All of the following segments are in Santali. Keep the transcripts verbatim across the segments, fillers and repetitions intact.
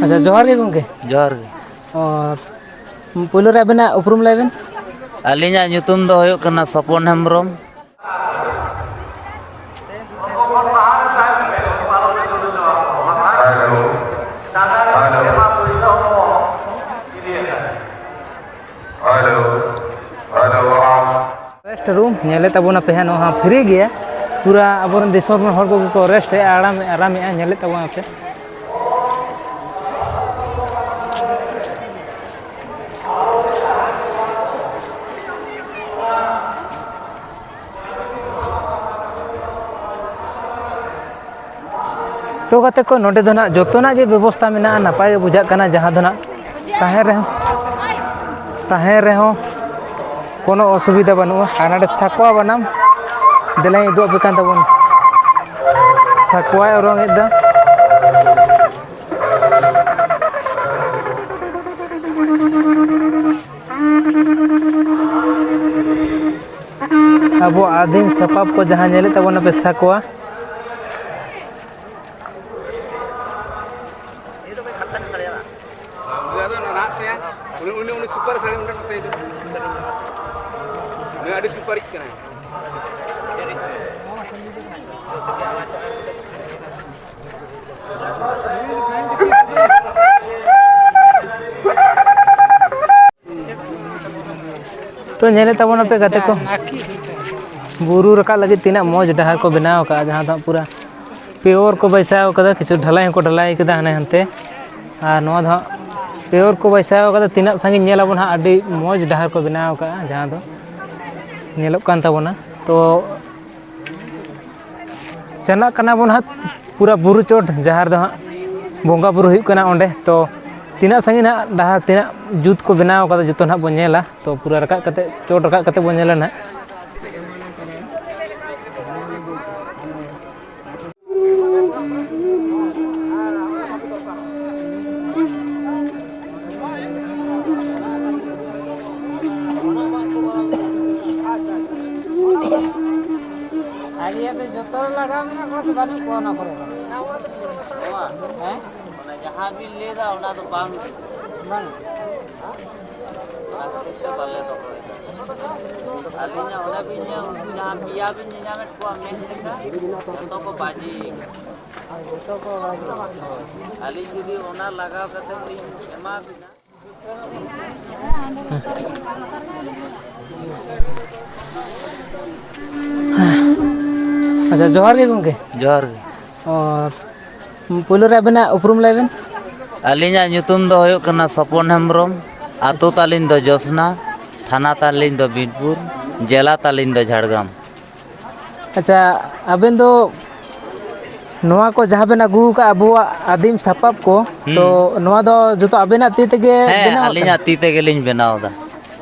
ᱟᱪᱪᱷᱟ, ᱡᱚᱦᱟᱨ ᱜᱮ ᱜᱚᱢᱠᱮ᱾ ᱡᱚᱦᱟᱨ ᱜᱮ᱾ ᱚ, ᱯᱳᱭᱞᱳ ᱨᱮ ᱟᱵᱮᱱᱟᱜ ᱩᱯᱨᱩᱢ ᱞᱟᱹᱭ ᱵᱮᱱ᱾ ᱟᱹᱞᱤᱧᱟᱜ ᱧᱩᱛᱩᱢ ᱫᱚ ᱦᱩᱭᱩᱜ ᱠᱟᱱᱟ ᱥᱚᱯᱚᱱ ᱦᱮᱢᱵᱨᱚᱢ᱾ Hello, hello, hello, hello. Rest room ᱧᱮᱞᱮᱫ ᱛᱟᱵᱚᱱᱟᱯᱮ ᱦᱟᱸᱜ, ᱱᱚᱣᱟ ᱦᱚᱸ ᱯᱷᱨᱤ ᱜᱮᱭᱟ᱾ ᱯᱩᱨᱟ ᱟᱵᱚᱨᱮᱱ ᱫᱤᱥᱚᱢ ᱨᱮᱱ ᱦᱚᱲ ᱠᱚᱜᱮ ᱠᱚ ᱨᱮᱥᱴ ᱮᱫᱼᱟ, ᱟᱨᱟᱢ, ᱟᱨᱟᱢᱮᱫᱼᱟ, ᱧᱮᱞᱮᱫ ᱛᱟᱵᱚᱱᱟᱯᱮ᱾ ᱛᱚ ᱜᱟᱛᱮ ᱠᱚ, ᱱᱚᱰᱮ ᱫᱚ ᱱᱟᱜ ᱡᱚᱛᱚᱱᱟᱜ ᱜᱮ ᱵᱮᱵᱚᱥᱛᱷᱟ ᱢᱮᱱᱟᱜᱼᱟ, ᱱᱟᱯᱟᱭ ᱜᱮ ᱵᱩᱡᱷᱟᱹᱜ ᱠᱟᱱᱟ᱾ ᱡᱟᱦᱟᱸ ᱫᱚ ᱱᱟᱜ ᱛᱟᱦᱮᱸ ᱨᱮᱦᱚᱸ, ᱛᱟᱦᱮᱸ ᱨᱮᱦᱚᱸ ᱠᱳᱱᱳ ᱚᱥᱩᱵᱤᱫᱷᱟ ᱵᱟᱹᱱᱩᱜᱼᱟ᱾ ᱟᱨ ᱱᱚᱰᱮ ᱥᱟᱠᱣᱟ ᱵᱟᱱᱟᱢ, ᱫᱮᱞᱟᱧ ᱩᱫᱩᱜ ᱟᱯᱮ ᱠᱟᱱ ᱛᱟᱵᱚᱱ, ᱥᱟᱠᱣᱟᱭ ᱚᱨᱚᱝ ᱮᱫ ᱫᱚ᱾ ᱟᱵᱚ ᱟᱹᱫᱤᱢ ᱥᱟᱯᱟᱵ ᱠᱚ ᱡᱟᱦᱟᱸ ᱧᱮᱞᱮᱫ ᱛᱟᱵᱚᱱᱟ ᱯᱮ, ᱥᱟᱠᱣᱟ᱾ ᱩᱱᱤ ᱫᱚ ᱱᱟᱦᱟᱜ ᱛᱮ, ᱩᱱᱤ, ᱩᱱᱤ, ᱩᱱᱤ ᱥᱩᱯᱟᱨ ᱥᱟᱹᱲᱤ ᱚᱸᱰᱮ ᱱᱚᱛᱮ ᱦᱤᱡᱩᱜ᱾ ᱩᱱᱤ ᱟᱹᱰᱤ ᱥᱩᱯᱟᱨᱤᱡ ᱠᱟᱱᱟᱭ᱾ ᱛᱚ, ᱧᱮᱞᱮᱫ ᱛᱟᱵᱚᱱᱟᱯᱮ ᱜᱟᱛᱮ ᱠᱚ, ᱵᱩᱨᱩ ᱨᱟᱠᱟᱵ ᱞᱟᱹᱜᱤᱫ ᱛᱤᱱᱟᱹᱜ ᱢᱚᱡᱽ ᱰᱟᱦᱟᱨ ᱠᱚ ᱵᱮᱱᱟᱣ ᱟᱠᱟᱫᱼᱟ, ᱡᱟᱦᱟᱸ ᱫᱚ ᱦᱟᱸᱜ ᱯᱩᱨᱟᱹ ᱯᱤᱭᱳᱨ ᱠᱚ ᱵᱟᱹᱭᱥᱟᱣ ᱠᱟᱫᱟ, ᱠᱤᱪᱷᱩ ᱰᱷᱟᱞᱟᱭ ᱦᱚᱸᱠᱚ ᱰᱷᱟᱞᱟᱭ ᱠᱟᱫᱟ ᱦᱟᱱᱮ ᱦᱟᱱᱛᱮ᱾ ᱟᱨ ᱱᱚᱣᱟ ᱫᱚ ᱦᱟᱸᱜ ᱯᱤᱭᱳᱨ ᱠᱚ ᱵᱟᱹᱭᱥᱟᱣ ᱠᱟᱫᱟ, ᱛᱤᱱᱟᱹᱜ ᱥᱟᱺᱜᱤᱧ ᱧᱮᱞ ᱟᱵᱚᱱ ᱦᱟᱸᱜ, ᱟᱹᱰᱤ ᱢᱚᱡᱽ ᱰᱟᱦᱟᱨ ᱠᱚ ᱵᱮᱱᱟᱣ ᱟᱠᱟᱫᱼᱟ, ᱡᱟᱦᱟᱸ ᱫᱚ ᱧᱮᱞᱚᱜ ᱠᱟᱱ ᱛᱟᱵᱚᱱᱟ᱾ ᱛᱚ, ᱪᱟᱞᱟᱜ ᱠᱟᱱᱟ ᱵᱚᱱ ᱦᱟᱸᱜ ᱯᱩᱨᱟᱹ ᱵᱩᱨᱩ ᱪᱚᱴ, ᱡᱟᱦᱟᱸ ᱨᱮᱫᱚ ᱦᱟᱸᱜ ᱵᱚᱸᱜᱟ ᱵᱩᱨᱩ ᱦᱩᱭᱩᱜ ᱠᱟᱱᱟ ᱚᱸᱰᱮ᱾ ᱛᱚ, ᱛᱤᱱᱟᱹᱜ ᱥᱟᱺᱜᱤᱧ ᱦᱟᱸᱜ ᱰᱟᱦᱟᱨ, ᱛᱤᱱᱟᱹᱜ ᱡᱩᱛ ᱠᱚ ᱵᱮᱱᱟᱣ ᱠᱟᱫᱟ, ᱡᱚᱛᱚ ᱱᱟᱦᱟᱜ ᱵᱚᱱ ᱧᱮᱞᱟ᱾ ᱛᱚ, ᱯᱩᱨᱟᱹ ᱨᱟᱠᱟᱵ ᱠᱟᱛᱮ, ᱪᱚᱴ ᱨᱟᱠᱟᱵ ᱠᱟᱛᱮ ᱵᱚᱱ ᱧᱮᱞᱟ ᱱᱟᱦᱟᱜ᱾ ᱟᱨ ᱤᱭᱟᱹ ᱫᱚ ᱡᱚᱛᱚ ᱨᱮ ᱞᱟᱜᱟᱣ ᱢᱮᱱᱟᱜ ᱠᱚᱣᱟ ᱥᱮ ᱵᱟᱹᱱᱩᱜ ᱠᱚᱣᱟ ᱚᱱᱟ ᱠᱚᱨᱮ ᱫᱚ? ᱦᱮᱸ? ᱚᱱᱟ ᱡᱟᱦᱟᱸ ᱵᱤᱱ ᱞᱟᱹᱭ ᱮᱫᱟ, ᱚᱱᱟ ᱫᱚ ᱵᱟᱝ᱾ ᱵᱟᱝ᱾ ᱚᱱᱟ ᱠᱷᱟᱹᱛᱤᱨ ᱛᱮ ᱵᱟᱞᱮ ᱫᱚᱦᱚᱭᱮᱫᱟ᱾ ᱟᱹᱞᱤᱧᱟᱜ ᱚᱱᱮ ᱵᱤᱱ ᱧᱮᱞ, ᱡᱟᱦᱟᱸ ᱯᱮᱭᱟ ᱵᱤᱱ ᱧᱮᱧᱟᱢᱮᱫ ᱠᱚᱣᱟ ᱢᱮᱫ ᱞᱮᱠᱟ, ᱡᱚᱛᱚ ᱠᱚ ᱵᱟᱹᱡᱤ ᱠᱟᱱᱟ᱾ ᱟᱹᱞᱤᱧ ᱡᱩᱫᱤ ᱚᱱᱟ ᱞᱟᱜᱟᱣ ᱠᱟᱛᱮ ᱞᱤᱧ ᱮᱢᱟ ᱵᱤᱱᱟ, ᱟᱪᱪᱷᱟ, ᱡᱚᱦᱟᱨ ᱜᱮ ᱜᱚᱢᱠᱮ᱾ ᱡᱚᱦᱟᱨ ᱜᱮ᱾ ᱚ, ᱯᱳᱭᱞᱳ ᱨᱮ ᱟᱵᱮᱱᱟᱜ ᱩᱯᱨᱩᱢ ᱞᱟᱹᱭ ᱵᱮᱱ᱾ ᱟᱹᱞᱤᱧᱟᱜ ᱧᱩᱛᱩᱢ ᱫᱚ ᱦᱩᱭᱩᱜ ᱠᱟᱱᱟ ᱥᱚᱯᱚᱱ ᱦᱮᱢᱵᱨᱚᱢ᱾ ᱟᱹᱛᱩ ᱟᱪᱪᱷᱟ᱾ ᱛᱟᱹᱞᱤᱧ ᱫᱚ ᱡᱚᱥᱱᱟ, ᱛᱷᱟᱱᱟ ᱛᱟᱹᱞᱤᱧ ᱫᱚ ᱵᱤᱱᱯᱩᱨ, ᱡᱮᱞᱟ ᱛᱟᱹᱞᱤᱧ ᱫᱚ ᱡᱷᱟᱲᱜᱨᱟᱢ᱾ ᱟᱪᱪᱷᱟ, ᱟᱵᱮᱱ ᱫᱚ ᱱᱚᱣᱟ ᱠᱚ ᱡᱟᱦᱟᱸ ᱵᱮᱱ ᱟᱹᱜᱩ ᱟᱠᱟᱫ ᱟᱵᱚᱣᱟᱜ ᱟᱹᱫᱤᱢ ᱥᱟᱯᱟᱵ ᱠᱚ, ᱛᱚ ᱦᱩᱸ᱾ ᱱᱚᱣᱟ ᱫᱚ ᱡᱚᱛᱚ ᱟᱵᱮᱱᱟᱜ ᱛᱤ ᱛᱮᱜᱮ ᱦᱮᱸ, ᱵᱮᱱᱟᱣᱟᱜ ᱠᱟᱱᱟ? ᱟᱹᱞᱤᱧᱟᱜ ᱛᱤ ᱛᱮᱜᱮᱞᱤᱧ ᱵᱮᱱᱟᱣ ᱮᱫᱟ᱾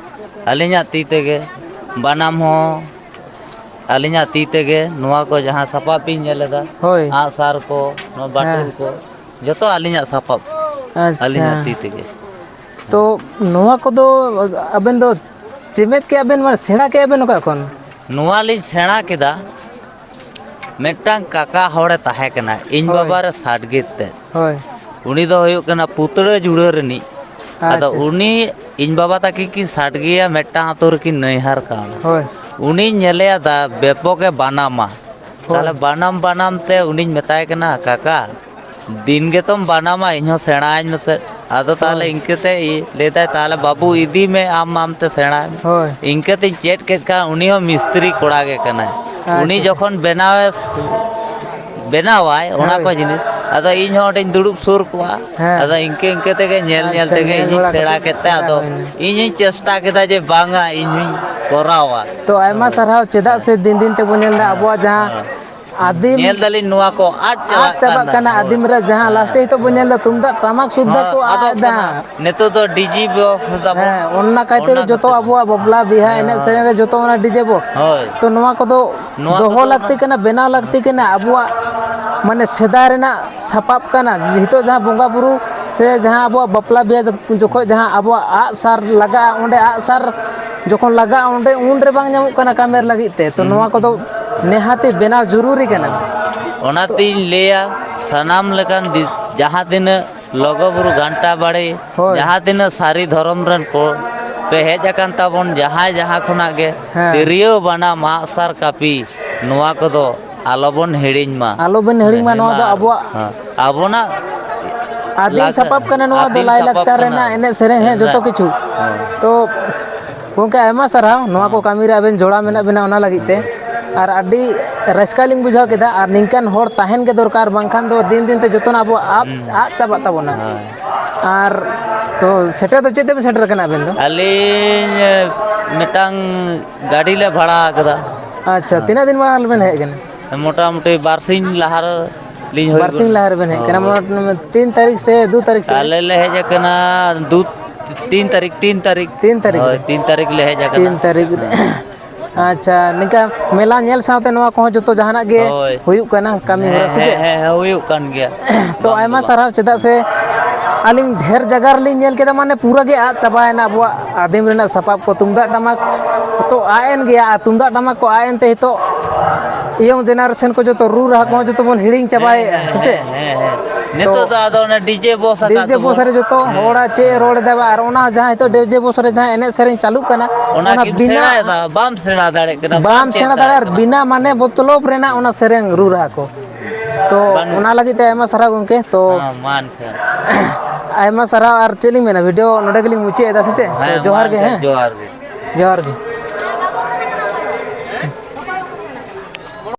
ᱟᱹᱞᱤᱧᱟᱜ ᱛᱤ ᱛᱮᱜᱮ ᱵᱟᱱᱟᱢ ᱦᱚᱸ, ᱟᱹᱞᱤᱧᱟᱜ ᱛᱤ ᱛᱮᱜᱮ ᱱᱚᱣᱟ ᱠᱚ ᱡᱟᱦᱟᱸ ᱥᱟᱯᱟᱵ ᱵᱤᱱ ᱧᱮᱞ ᱮᱫᱟ, ᱦᱳᱭ᱾ ᱟᱸᱜᱼᱥᱟᱨ ᱠᱚ, ᱱᱚᱣᱟ ᱦᱮᱸ᱾ ᱵᱟᱹᱴᱩᱞ ᱠᱚ, ᱡᱚᱛᱚ ᱟᱹᱞᱤᱧᱟᱜ ᱥᱟᱯᱟᱵ, ᱟᱪᱪᱷᱟ᱾ ᱟᱹᱞᱤᱧᱟᱜ ᱛᱤ ᱛᱮᱜᱮ᱾ ᱛᱚ ᱱᱚᱣᱟ ᱠᱚᱫᱚ ᱟᱵᱮᱱ ᱫᱚ ᱪᱮᱢᱮᱫ ᱠᱮᱜᱼᱟ ᱵᱮᱱ, ᱢᱟᱱᱮ ᱥᱮᱬᱟ ᱠᱮᱜᱼᱟ ᱵᱮᱱ ᱚᱠᱟ ᱠᱷᱚᱱ? ᱱᱚᱣᱟ ᱞᱤᱧ ᱥᱮᱬᱟ ᱠᱮᱫᱟ ᱢᱤᱫᱴᱟᱝ ᱠᱟᱠᱟ ᱦᱚᱲᱮ ᱛᱟᱦᱮᱸ ᱠᱟᱱᱟ, ᱤᱧ ᱦᱳᱭ᱾ ᱵᱟᱵᱟ ᱨᱮ ᱥᱟᱰᱜᱮᱫ ᱛᱮ᱾ ᱦᱳᱭ᱾ ᱩᱱᱤ ᱫᱚ ᱦᱩᱭᱩᱜ ᱠᱟᱱᱟ ᱯᱩᱛᱲᱟᱹ ᱡᱩᱲᱟᱹ ᱨᱤᱱᱤᱡ᱾ ᱟᱫᱚ ᱟᱪᱪᱷᱟ᱾ ᱩᱱᱤ, ᱤᱧ ᱵᱟᱵᱟ ᱛᱟᱹᱠᱤᱱ ᱠᱤᱱ ᱥᱟᱰᱜᱮᱭᱟ, ᱢᱤᱫᱴᱟᱝ ᱟᱛᱳ ᱨᱮᱠᱤᱱ ᱱᱟᱹᱭᱦᱟᱨ ᱠᱟᱣᱱᱟ᱾ ᱦᱳᱭ᱾ ᱩᱱᱤᱧ ᱧᱮᱞᱮᱭᱟ ᱫᱟ ᱵᱮᱯᱚᱠᱮ ᱵᱟᱱᱟᱢᱟ᱾ ᱦᱳᱭ᱾ ᱛᱟᱦᱞᱮ ᱵᱟᱱᱟᱢ ᱵᱟᱱᱟᱢ ᱛᱮ ᱩᱱᱤᱧ ᱢᱮᱛᱟᱭ ᱠᱟᱱᱟ, "ᱠᱟᱠᱟ, ᱫᱤᱱ ᱜᱮᱛᱚᱢ ᱵᱟᱱᱟᱢᱟ, ᱤᱧᱦᱚᱸ ᱥᱮᱬᱟᱣᱟᱹᱧ ᱢᱮᱥᱮ᱾" ᱟᱫᱚ ᱛᱟᱦᱞᱮ ᱦᱳᱭ᱾ ᱤᱱᱠᱟᱹᱛᱮ ᱤ-, ᱞᱟᱹᱭᱫᱟᱭ, "ᱛᱟᱦᱞᱮ ᱵᱟᱹᱵᱩ ᱤᱫᱤ ᱢᱮ, ᱟᱢ ᱟᱢᱛᱮ ᱥᱮᱬᱟᱭ ᱢᱮ᱾" ᱦᱳᱭ᱾ ᱤᱱᱠᱟᱹᱛᱤᱧ ᱪᱮᱫ ᱠᱮᱫ ᱠᱷᱟᱱ ᱩᱱᱤ ᱦᱚᱸ ᱢᱤᱥᱛᱨᱤ ᱠᱚᱲᱟ ᱜᱮ ᱠᱟᱱᱟᱭ᱾ ᱩᱱᱤ ᱟᱪᱪᱷᱟ᱾ ᱡᱚᱠᱷᱚᱱ ᱵᱮᱱᱟᱣᱮ ᱵᱮᱱᱟᱣᱟᱭ ᱚᱱᱟ ᱦᱳᱭ᱾ ᱠᱚ ᱡᱤᱱᱤᱥ, ᱟᱫᱚ ᱤᱧ ᱦᱚᱸ ᱚᱸᱰᱮᱧ ᱫᱩᱲᱩᱵ ᱥᱩᱨ ᱠᱚᱜᱼᱟ᱾ ᱦᱮᱸ᱾ ᱟᱫᱚ ᱤᱱᱠᱟᱹ ᱤᱱᱠᱟᱹ ᱛᱮᱜᱮ ᱧᱮᱞ ᱧᱮᱞ ᱟᱪᱪᱷᱟ, ᱛᱮᱜᱮ ᱧᱮᱞ ᱤᱧᱤᱧ ᱵᱟᱲᱟ ᱥᱮᱬᱟ ᱠᱟᱛᱮ ᱠᱮᱫ ᱛᱮ, ᱥᱮᱬᱟ ᱟᱫᱚ ᱦᱩᱭᱱᱟ᱾ ᱤᱧᱤᱧ ᱪᱮᱥᱴᱟ ᱠᱮᱫᱟ ᱡᱮ ᱵᱟᱝᱟ, ᱤᱧ ᱦᱚᱸᱧ ᱠᱚᱨᱟᱣᱟ᱾ ᱛᱚ, ᱟᱭᱢᱟ ᱦᱳᱭ᱾ ᱥᱟᱨᱦᱟᱣ᱾ ᱪᱮᱫᱟᱜ ᱦᱮᱸ᱾ ᱥᱮ ᱫᱤᱱ ᱫᱤᱱ ᱛᱮᱵᱚᱱ ᱧᱮᱞ ᱮᱫᱟ ᱦᱮᱸ᱾ ᱟᱵᱚᱣᱟᱜ ᱡᱟᱦᱟᱸ ᱦᱮᱸ᱾ ᱟᱹᱫᱤᱢ ᱧᱮᱞ ᱫᱟᱞᱤᱧ ᱱᱚᱣᱟ ᱠᱚ ᱟᱫ ᱟᱫ ᱪᱟᱞᱟᱜ ᱪᱟᱵᱟᱜ ᱠᱟᱱᱟ᱾ ᱠᱟᱱᱟ᱾ ᱦᱳᱭ᱾ ᱟᱹᱫᱤᱢ ᱨᱮ ᱡᱟᱦᱟᱸ ᱦᱮᱸ᱾ ᱞᱟᱥᱴ ᱨᱮ ᱱᱤᱛᱚᱜ ᱵᱚᱱ ᱧᱮᱞ ᱮᱫᱟ, ᱛᱩᱢᱫᱟᱜ ᱴᱟᱢᱟᱠ ᱥᱩᱫᱽᱫᱷᱟ ᱦᱚᱸ, ᱠᱚ ᱟᱫᱚᱜ ᱟᱫ ᱮᱫᱟ᱾ ᱠᱟᱱᱟ᱾ ᱱᱤᱛᱚᱜ ᱫᱚ ᱰᱤᱡᱤ ᱵᱚᱠᱥ ᱫᱟᱵᱚᱱ᱾ ᱦᱮᱸ, ᱚᱱᱟ ᱠᱟᱭᱛᱮ ᱚᱱᱟ ᱫᱚ ᱡᱚᱛᱚ ᱠᱷᱟᱹᱛᱤᱨ᱾ ᱟᱵᱚᱣᱟᱜ ᱵᱟᱯᱞᱟ ᱵᱤᱦᱟ ᱦᱮᱸ, ᱮᱱᱮᱡ ᱦᱮᱸ᱾ ᱥᱮᱨᱮᱧ ᱨᱮ ᱡᱚᱛᱚ ᱚᱱᱟ ᱰᱤᱡᱮ ᱵᱚᱠᱥ᱾ ᱦᱳᱭ᱾ ᱛᱚ ᱱᱚᱣᱟ ᱠᱚᱫᱚ ᱱᱚᱣᱟ ᱫᱚᱦᱚ ᱠᱚᱫᱚ ᱞᱟᱹᱠᱛᱤ ᱠᱟᱱᱟ, ᱵᱮᱱᱟᱣ ᱞᱟᱹᱠᱛᱤ ᱠᱟᱱᱟ᱾ ᱟᱵᱚᱣᱟᱜ ᱢᱟᱱᱮ ᱥᱮᱫᱟᱭ ᱨᱮᱱᱟᱜ ᱥᱟᱯᱟᱵ ᱠᱟᱱᱟ᱾ ᱱᱤᱛᱚᱜ ᱡᱟᱦᱟᱸ ᱵᱚᱸᱜᱟ ᱵᱩᱨᱩ ᱥᱮ ᱡᱟᱦᱟᱸ ᱟᱵᱚᱣᱟᱜ ᱵᱟᱯᱞᱟ ᱵᱤᱦᱟ ᱡᱚᱠᱷᱚᱱ ᱡᱟᱦᱟᱸ ᱟᱵᱚᱣᱟᱜ ᱟᱜᱼᱥᱟᱨ ᱞᱟᱜᱟᱜᱼᱟ, ᱚᱸᱰᱮ ᱟᱜᱼᱥᱟᱨ ᱡᱚᱠᱷᱚᱱ ᱞᱟᱜᱟᱜᱼᱟ, ᱚᱸᱰᱮ ᱩᱱᱨᱮ ᱵᱟᱝ ᱧᱟᱢᱚᱜ ᱠᱟᱱᱟ ᱠᱟᱢᱮᱨ ᱞᱟᱹᱜᱤᱫ ᱛᱮ᱾ ᱛᱚ ᱦᱩᱸ᱾ ᱱᱚᱣᱟ ᱠᱚᱫᱚ ᱱᱤᱦᱟᱹᱛᱤ ᱵᱮᱱᱟᱣ ᱡᱚᱨᱩᱨᱤ ᱠᱟᱱᱟ᱾ ᱚᱱᱟᱛᱤᱧ ᱞᱟᱹᱭᱟ, ᱥᱟᱱᱟᱢ ᱞᱮᱠᱟᱱ ᱫᱤ-, ᱡᱟᱦᱟᱸ ᱛᱤᱱᱟᱹᱜ ᱞᱚᱜᱚ ᱵᱩᱨᱩ ᱜᱷᱟᱱᱴᱟ ᱵᱟᱲᱮ, ᱦᱳᱭ᱾ ᱡᱟᱦᱟᱸ ᱛᱤᱱᱟᱹᱜ ᱥᱟᱹᱨᱤ ᱫᱷᱚᱨᱚᱢ ᱨᱮᱱ ᱠᱚ ᱯᱮ ᱦᱮᱡ ᱟᱠᱟᱱ ᱛᱟᱵᱚᱱ, ᱡᱟᱦᱟᱸᱭ ᱡᱟᱦᱟᱸ ᱠᱷᱚᱱᱟᱜ ᱜᱮ, ᱦᱮᱸ᱾ ᱛᱤᱨᱭᱳ, ᱵᱟᱱᱟᱢ, ᱟᱜ ᱥᱟᱨ, ᱠᱟᱹᱯᱤ, ᱱᱚᱣᱟ ᱠᱚᱫᱚ ᱟᱞᱚᱵᱚᱱ ᱦᱤᱲᱤᱧ ᱢᱟ᱾ ᱟᱞᱚᱵᱚᱱ ᱦᱤᱲᱤᱧ ᱢᱟ, ᱱᱚᱣᱟ ᱫᱚ ᱦᱮᱢᱟᱞ᱾ ᱟᱵᱚᱣᱟᱜ ᱦᱮᱸ, ᱟᱵᱚᱱᱟᱜ ᱟᱹᱫᱤᱢ ᱞᱟᱠ-, ᱥᱟᱯᱟᱵ ᱠᱟᱱᱟ, ᱱᱚᱣᱟ ᱫᱚ ᱟᱹᱫᱤᱢ ᱞᱟᱭ ᱥᱟᱯᱟᱵ ᱞᱟᱠᱪᱟᱨ ᱠᱟᱱᱟ᱾ ᱨᱮᱱᱟᱜ ᱮᱱᱮᱡ ᱥᱮᱨᱮᱧ, ᱦᱮᱸ, ᱡᱚᱛᱚ ᱠᱤᱪᱷᱩ᱾ ᱦᱮᱸ᱾ ᱛᱚ ᱜᱚᱢᱠᱮ, ᱟᱭᱢᱟ ᱥᱟᱨᱦᱟᱣ ᱱᱚᱣᱟ ᱠᱚ ᱦᱮᱸ᱾ ᱠᱟᱹᱢᱤ ᱨᱮ ᱟᱵᱮᱱ ᱡᱚᱲᱟᱣ ᱢᱮᱱᱟᱜ ᱵᱮᱱᱟ, ᱚᱱᱟ ᱞᱟᱹᱜᱤᱫ ᱛᱮ᱾ ᱟᱨ ᱟᱹᱰᱤ ᱨᱟᱹᱥᱠᱟᱹ ᱞᱤᱧ ᱵᱩᱡᱷᱟᱹᱣ ᱠᱮᱫᱟ᱾ ᱟᱨ ᱱᱤᱝᱠᱟᱱ ᱦᱚᱲ ᱛᱟᱦᱮᱱ ᱜᱮ ᱫᱚᱨᱠᱟᱨ, ᱵᱟᱝᱠᱷᱟᱱ ᱫᱚ ᱫᱤᱱ ᱫᱤᱱ ᱛᱮ ᱡᱚᱛᱚᱱᱟᱜ ᱟᱵᱚᱣᱟᱜ ᱟᱫ, ᱦᱩᱸ᱾ ᱟᱫ ᱪᱟᱵᱟᱜ ᱛᱟᱵᱚᱱᱟ᱾ ᱦᱳᱭ᱾ ᱟᱨ ᱛᱚ, ᱥᱮᱴᱮᱨ ᱫᱚ ᱪᱮᱫ ᱛᱮᱵᱮᱱ ᱥᱮᱴᱮᱨ ᱠᱟᱱᱟ ᱟᱵᱮᱱ ᱫᱚ? ᱟᱹᱞᱤᱧ, ᱮ, ᱢᱤᱫᱴᱟᱝ ᱜᱟᱹᱰᱤ ᱞᱮ ᱵᱷᱟᱲᱟ ᱟᱠᱟᱫᱟ᱾ ᱟᱪᱪᱷᱟ, ᱦᱮᱸ᱾ ᱛᱤᱱᱟᱹᱜ ᱫᱤᱱ ᱢᱟᱲᱟᱝ ᱵᱮᱱ ᱦᱮᱡ ᱟᱠᱟᱱᱟ? ᱢᱚᱴᱟᱢᱩᱴᱤ ᱵᱟᱨᱥᱤᱧ ᱞᱟᱦᱟ ᱞᱤᱧ ᱦᱩᱭ ᱵᱟᱨᱥᱤᱧ ᱜᱚᱫ-, ᱞᱟᱦᱟ ᱨᱮᱵᱮᱱ ᱦᱮᱡ ᱠᱟᱱᱟ, ᱦᱳᱭ᱾ ᱢᱚᱴ-, ᱛᱤᱱ ᱛᱟᱹᱨᱤᱠᱷ ᱥᱮ ᱫᱩ ᱛᱟᱹᱨᱤᱠᱷ ᱥᱮᱫ? ᱟᱞᱮ ᱞᱮ ᱦᱮᱡ ᱟᱠᱟᱱᱟ ᱫᱩ, ᱛᱤᱱ ᱛᱟᱹᱨᱤᱠᱷ, ᱛᱤᱱ ᱛᱟᱹᱨᱤᱠᱷ᱾ ᱛᱤᱱ ᱛᱟᱹᱨᱤᱠᱷ ᱦᱳᱭ, ᱨᱮ᱾ ᱛᱤᱱ ᱛᱟᱹᱨᱤᱠᱷ ᱞᱮ ᱦᱮᱡ ᱟᱠᱟᱱᱟ᱾ ᱛᱤᱱ ᱛᱟᱹᱨᱤᱠᱷ ᱨᱮ᱾ ᱦᱮᱸ᱾ ᱟᱪᱪᱷᱟ, ᱱᱤᱝᱠᱟ ᱢᱮᱞᱟ ᱧᱮᱞ ᱥᱟᱶᱛᱮ ᱱᱚᱣᱟ ᱠᱚᱦᱚᱸ ᱡᱚᱛᱚ ᱡᱟᱦᱟᱱᱟᱜ ᱜᱮ ᱦᱳᱭ᱾ ᱦᱩᱭᱩᱜ ᱠᱟᱱᱟ, ᱠᱟᱹᱢᱤ ᱦᱮᱸ, ᱦᱚᱨᱟ ᱥᱮ ᱦᱮᱸ, ᱪᱮᱫ? ᱦᱮᱸ, ᱦᱮᱸ, ᱦᱩᱭᱩᱜ ᱠᱟᱱ ᱜᱮᱭᱟ᱾ ᱛᱚ, ᱵᱟᱝ ᱫᱚ ᱟᱭᱢᱟ ᱵᱟᱝ᱾ ᱥᱟᱨᱦᱟᱣ, ᱪᱮᱫᱟᱜ ᱥᱮ ᱟᱹᱞᱤᱧ ᱰᱷᱮᱨ ᱡᱟᱭᱜᱟ ᱨᱮᱞᱤᱧ ᱧᱮᱞ ᱠᱮᱫᱟ, ᱢᱟᱱᱮ ᱯᱩᱨᱟᱹ ᱜᱮ ᱟᱫ ᱪᱟᱵᱟᱭᱮᱱᱟ ᱟᱵᱚᱣᱟᱜ ᱟᱹᱫᱤᱢ ᱨᱮᱱᱟᱜ ᱥᱟᱯᱟᱵ ᱠᱚ᱾ ᱛᱩᱢᱫᱟᱜ ᱴᱟᱢᱟᱠ ᱛᱚ ᱟᱫ ᱮᱱ ᱜᱮᱭᱟ, ᱟᱨ ᱛᱩᱢᱫᱟᱜ ᱴᱟᱢᱟᱠ ᱠᱚ ᱟᱫ ᱮᱱᱛᱮ ᱱᱤᱛᱚᱜ ᱤᱭᱚᱝ ᱡᱮᱱᱟᱨᱮᱥᱚᱱ ᱠᱚ ᱡᱚᱛᱚ ᱨᱩ ᱨᱟᱦᱟ ᱠᱚᱦᱚᱸ ᱡᱚᱛᱚ ᱵᱚᱱ ᱦᱤᱲᱤᱧ ᱪᱟᱵᱟᱭᱮᱫᱼᱟ, ᱦᱮᱸ, ᱥᱮ ᱪᱮᱫ? ᱦᱮᱸ, ᱦᱮᱸ, ᱦᱮᱸ᱾ ᱱᱤᱛᱚᱜ ᱛᱚ ᱫᱚ ᱟᱫᱚ ᱚᱱᱮ ᱰᱤᱡᱮ ᱵᱚᱠᱥ ᱟᱠᱟᱫ ᱰᱤᱡᱮ ᱵᱚᱠᱥ ᱛᱮᱵᱚᱱ᱾ ᱨᱮ ᱡᱚᱛᱚ ᱦᱮᱸ᱾ ᱦᱚᱲᱟᱜ ᱪᱮᱫ ᱮ ᱨᱚᱲ ᱮᱫᱟ ᱵᱟᱝ, ᱟᱨ ᱚᱱᱟ ᱡᱟᱦᱟᱸ ᱱᱤᱛᱚᱜ ᱰᱤᱡᱮ ᱵᱚᱠᱥ ᱨᱮ ᱡᱟᱦᱟᱸ ᱮᱱᱮᱡ ᱥᱮᱨᱮᱧ ᱪᱟᱹᱞᱩᱜ ᱠᱟᱱᱟ, ᱚᱱᱟ ᱚᱱᱟ ᱠᱤᱢ ᱵᱤᱱᱟ ᱥᱮᱬᱟᱭᱮᱫᱟ? ᱵᱟᱢ ᱥᱮᱬᱟ ᱫᱟᱲᱮᱭᱟᱜ ᱠᱟᱱᱟ, ᱵᱟᱢ ᱵᱟᱢ ᱪᱮᱫ ᱥᱮᱬᱟ ᱫᱟᱲᱮᱭᱟᱜ ᱫᱟᱲᱮᱭᱟᱜᱼᱟ, ᱠᱟᱱᱟ᱾ ᱵᱤᱱᱟ ᱢᱟᱱᱮ ᱢᱚᱛᱞᱚᱵ ᱨᱮᱱᱟᱜ ᱚᱱᱟ ᱥᱮᱨᱮᱧ ᱨᱩ ᱨᱟᱦᱟ ᱠᱚ᱾ ᱛᱚ ᱵᱟᱹᱱᱩᱜ᱾ ᱚᱱᱟ ᱞᱟᱹᱜᱤᱫ ᱛᱮ ᱟᱭᱢᱟ ᱥᱟᱨᱦᱟᱣ ᱜᱚᱢᱠᱮ᱾ ᱛᱚ ᱦᱮᱸ, ᱢᱟ ᱮᱱᱠᱷᱟᱱ᱾ ᱟᱭᱢᱟ ᱥᱟᱨᱦᱟᱣ, ᱟᱨ ᱪᱮᱫ ᱞᱤᱧ ᱢᱮᱱᱟ, ᱵᱷᱤᱰᱤᱭᱳ ᱱᱚᱰᱮ ᱜᱮᱞᱤᱧ ᱢᱩᱪᱟᱹᱫ ᱮᱫᱟ, ᱥᱮ ᱪᱮᱫ? ᱛᱚ ᱦᱮᱸ, ᱢᱟ ᱡᱚᱦᱟᱨ ᱜᱮ, ᱮᱱᱠᱷᱟᱱ ᱦᱮᱸ? ᱡᱚᱦᱟᱨ ᱜᱮ᱾ ᱡᱚᱦᱟᱨ ᱜᱮ᱾